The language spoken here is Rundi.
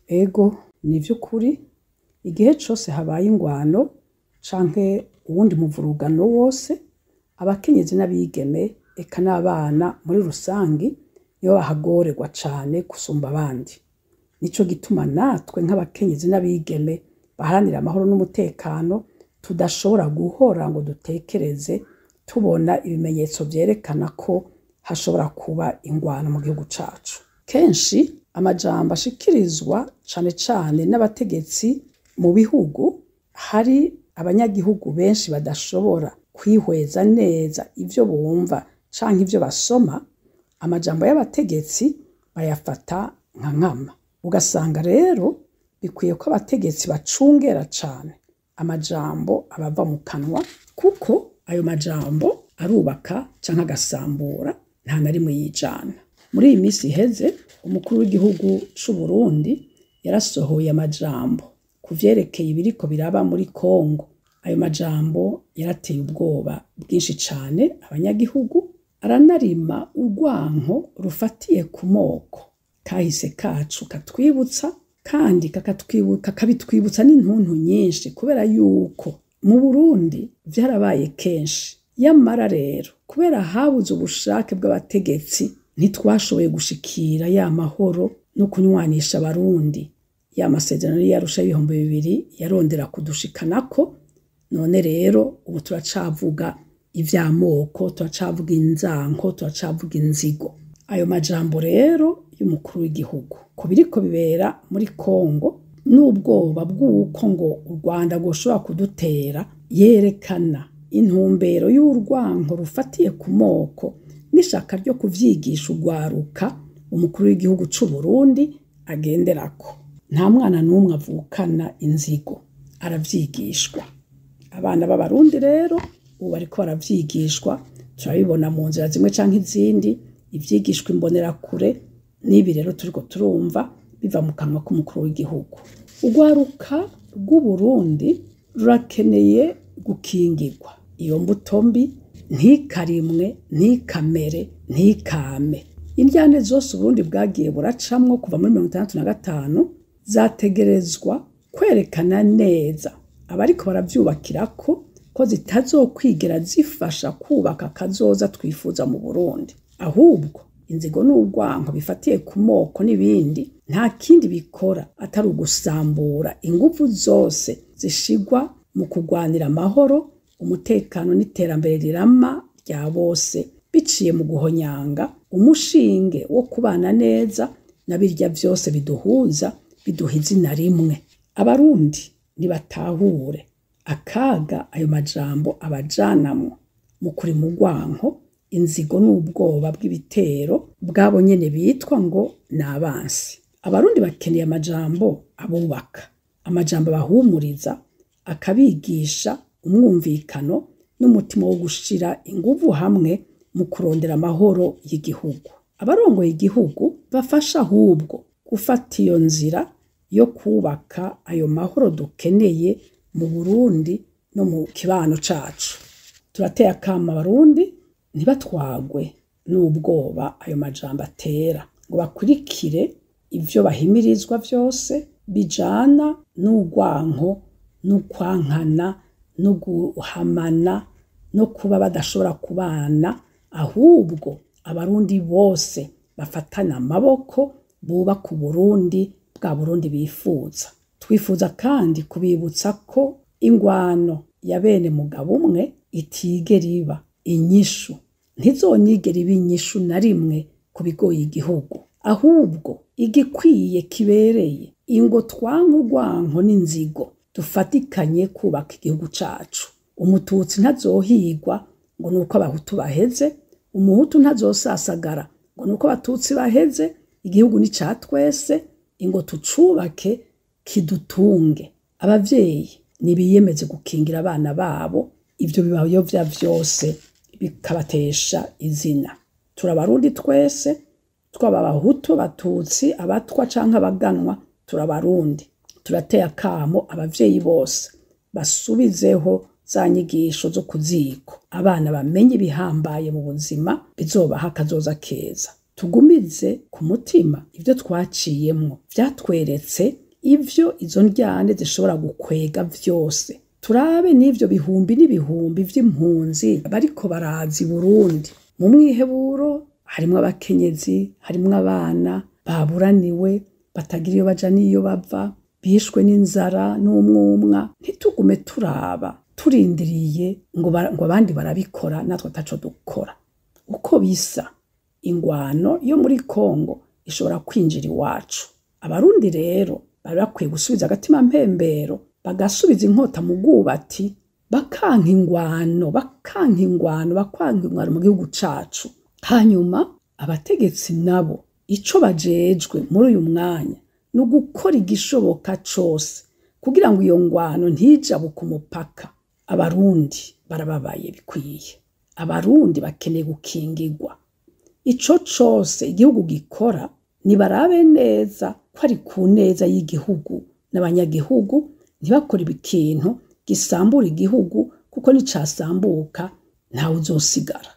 Ego, ni vy'ukuri, igihe cose habaye ingwano canke uwundi muvurugano wose, abakenyezi n'abigeme eka n'abana muri rusangi nibo bahagorerwa cane gusumba abandi. Nico gituma natwe nk'abakenyezi n'abigeme baharanira amahoro n'umutekano tudashobora guhora ngo dutekereze tubona ibimenyetso vyerekana ko hashobora kuba ingwano mu gihugu cacu. Kenshi amajambo ashikirizwa cane cane n'abategetsi mu bihugu hari abanyagihugu benshi badashobora kwihweza neza ivyo bumva canke ivyo basoma, amajambo y'abategetsi bayafata nka nkama. Ugasanga rero bikwiye ko abategetsi bacungera cane amajambo abava mu kanwa, kuko ayo majambo arubaka canke agasambura, nta na rimwe yijana. Muri iyi misi iheze, umukuru w'igihugu c'Uburundi yarasohoye amajambo ku vyerekeye ibiriko biraba muri Kongo. Ayo majambo yarateye ubwoba bwinshi cane abanyagihugu, aranarima urwanko rufatiye ku moko. Kahise kacu katwibutsa kandi kakabitwibutsa n'intuntu nyinshi, kubera yuko mu Burundi vyarabaye kenshi. Yamara rero kubera habuze ubushake bw'abategetsi, ntitwashoboye gushikira ya mahoro no kunywanisha Abarundi. Ya masezerano y'Arusha y'2000 yarondera kudushikanako, none rero ubu turacavuga ivy'amoko, turacavuga inzanko, turacavuga inzigo. Ayo majambo rero y'umukuru w'igihugu ku biriko bibera muri Kongo n'ubwoba bw'uko ngo u Rwanda rwoshobora kudutera, yerekana intumbero y'urwanko rufatiye ku moko n'ishaka ryo kuvyigisha urwaruka umukuru w'igihugu c'Uburundi agenderako. Nta mwana n'umwe avukana inzigo, aravyigishwa. Abana b'Abarundi rero ubu bariko baravyigishwa, turabibona mu nzira zimwe canke izindi, ivyigishwa imbonerakure n'ibi rero turiko turumva biva mu kanwa k'umukuru w'igihugu. Urwaruka rw'Uburundi rurakeneye gukingirwa. Iyo mbuto mbi ntikarimwe, ntikamere, ntikame. Indyane zose Uburundi bwagiye buracamwo kuva muri 65 zategerezwa kwerekana neza abariko baravyubakirako ko zitazokwigera zifasha kubaka akazoza twifuza mu Burundi. Ahubwo inzigo n'urwanko bifatiye ku moko n'ibindi nta kindi bikora atari ugusambura inguvu zose zishigwa mu kurwanira amahoro, umutekano n'iterambere rirama rya bose, biciye mu guhonyanga umushinge wo kubana neza na birya vyose biduhuza, biduha izina rimwe. Abarundi nibatahure akaga ayo majambo abajanamwo mu kurima urwanko, inzigo n'ubwoba bw'ibitero bwabo nyene bitwa ngo ni abansi. Abarundi bakeneye amajambo abubaka, amajambo abahumuriza, akabigisha umwumvikano n'umutima wo gushira inguvu hamwe mu kurondera amahoro y'igihugu. Abarongoye igihugu bafasha ahubwo gufata iyo nzira yo kubaka ayo mahoro dukeneye mu Burundi no mu kibano cacu. Turateye akamo Abarundi ntibatwagwe n'ubwoba ayo majambo atera, ngo bakurikire ivyo bahimirizwa vyose bijana n'urwanko, n'ukwankana, no guhamana, no kuba badashobora kubana. Ahubwo Abarundi bose bafatana amaboko bubaka Uburundi bwa Burundi bifuza. Twifuza kandi kubibutsa ko ingwano ya bene mugabo umwe itigera iba inyishu, ntizonigera iba inyishu na rimwe ku bigoye igihugu. Ahubwo igikwiye kibereye ingo twanka urwanko n'inzigo, dufatikanye kubaka igihugu cacu. Umututsi ntazohigwa ngo nuko Abahutu baheze, Umuhutu ntazosasagara ngo nuko Abatutsi baheze. Igihugu ni ca twese, ingo tucubake kidutunge. Abavyeyi nibiyemeze gukingira abana babo ivyo bibayovya vyose bikabatesha izina. Turabarundi twese, twaba Abahutu, Abatutsi, Abatwa canke Abaganwa, turabarundi. Turateye akamo abavyeyi bose basubizeho za nyigisho zo kuziko, abana bamenye ibihambaye mu buzima bizobaha akazoza keza. Tugumize ku mutima ivyo twaciyemwo vyatweretse ivyo izo ndyane zishobora gukwega vyose. Turabe n'ivyo bihumbi n'ibihumbi vy'impunzi bariko baraza i Burundi mu mwiheburo, harimwo abakenyezi, harimwo abana baburaniwe, batagira iyo baja n'iyo bava, bishwe n'inzara n'umwumwa. Ntitugume turaba turindiriye ngo abandi barabikora natwe ataco dukora. Uko bisa, ingwano yo muri Kongo ishobora kwinjira iwacu. Abarundi rero bari bakwiye gusubiza agatima mpembero, bagasubiza inkota mu bwubati, bakanka ingwano, bakanka ingwano, bakanka ingwano mu gihugu cacu. Hanyuma abategetsi nabo ico bajejwe muri uyu mwanya ni ugukora igishoboka cose kugira ngo iyo ngwano ntijabuke umupaka. Abarundi barababaye bikwiye, Abarundi bakeneye gukingirwa. Ico cose igihugu gikora nibarabe neza ko ari ku neza y'igihugu n'abanyagihugu, ntibakore ikintu gisambura igihugu, kuko nicasambuka ntawe uzosigara.